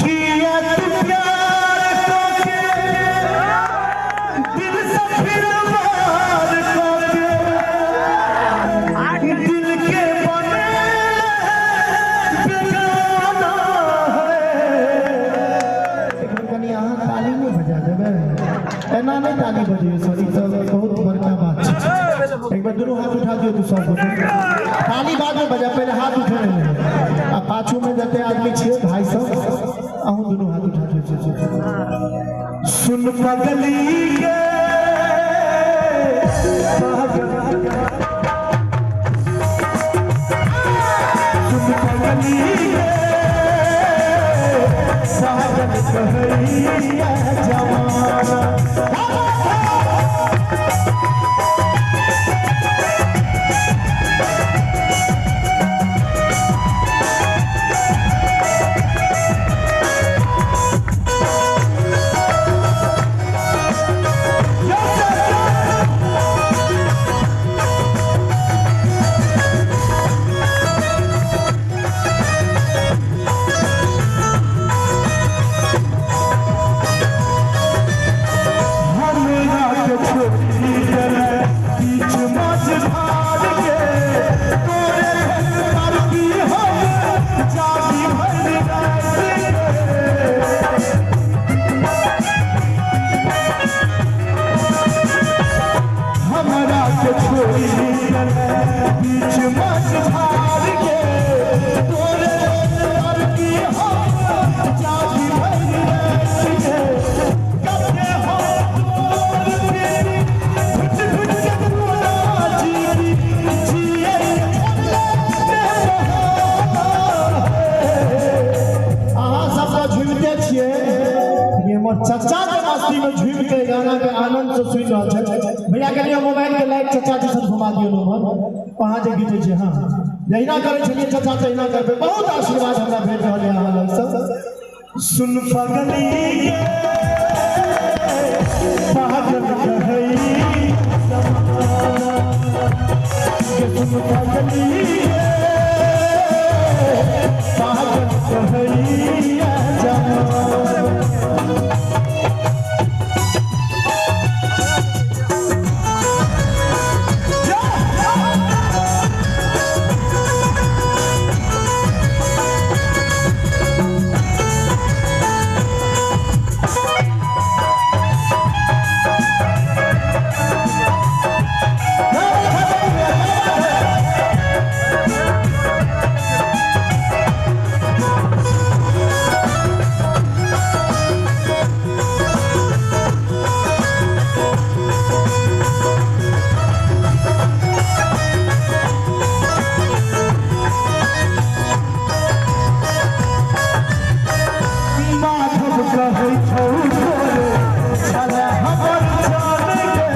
किया तू प्यार को के दिल से फिर वार को के दिल के बने बेगाना है। एक बेर कनि अहाँ ताली नहि बजा देबै? एना नहि ताली बजेबै सर, ई तऽ बहुत बड़का बात छै। एक बेर दुनू हाथ उठा दियौ तऽ सब गोटे। ताली बाद में बजा, पहिले हाथ उठेने रहै। आ पाछू में जते आदमी छियै भाई सब, अहूँ दुनू हाथ उठा दियौ। सुन पगली के पागल, सुन पगली के पागल कहैया जमाना। हमरा के छोड़ी देले बीच मझधार के, तोरे भेल तरकी हम जागी भरि राति के। हमरा के छोड़ी देले बीच मझधार के, तोरे भेल तरकी हम जागी भरि राति के। कते हम तोर बिन घुट घुट के पूरा जीवी जिए। अहाँ सब तऽ झुमिते छियै, लेकिन हमर चचा के मस्ती में झुमि के गाना के आनंद से सुनि रहल छै। भैया के लिए मोबाइल के लाइट चचा जी सब घुमा दियौ नंबर अहाँ जे घीचै छियै। हाँ, जहिना करै छलियै चचा तहिना करबै। बहुत आशीर्वाद हमरा भेट रहल यऽ अहाँ लग सब। सुन पगली के पागल कहै जमाना के, सुन पगली के पागल कहैया जमाना। माधव कहै छौ तोरे छले हमर जान गे,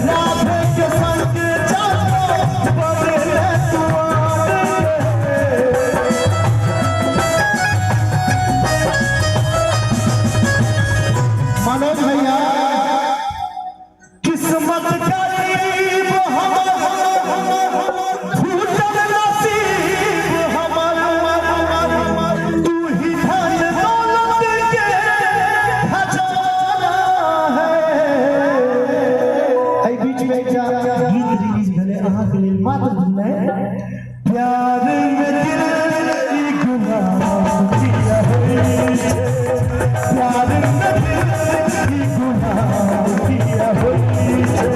राधे के संग जानो बदले तू आन गे। मनोज भैया, किस्मत गरीब हमर, फूटल नसीब हमर, तू ही धन दौलत के खजाना है। एहि बीच में एकटा गीत रिलीज भेलै अहाँके लेल मात्र नहि, प्यार में दिल ई गुलाम किया होइ छै, प्यार में दिल ई गुलाम किया होइ छै,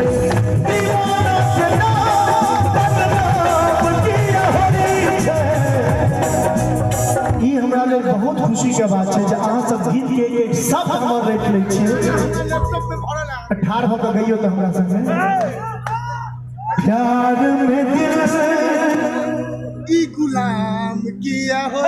दीवाना के नाम बदनाम किया होइ छै। ई हमरा लेल बहुत खुशी के बात छै जे अहाँ सब गीत के एक एक शब्द हमर रटि लै छियै। ठाढ़ भऽ कऽ गइयो तऽ हमरा संगे, प्यार में दिल ई गुलाम किया हो।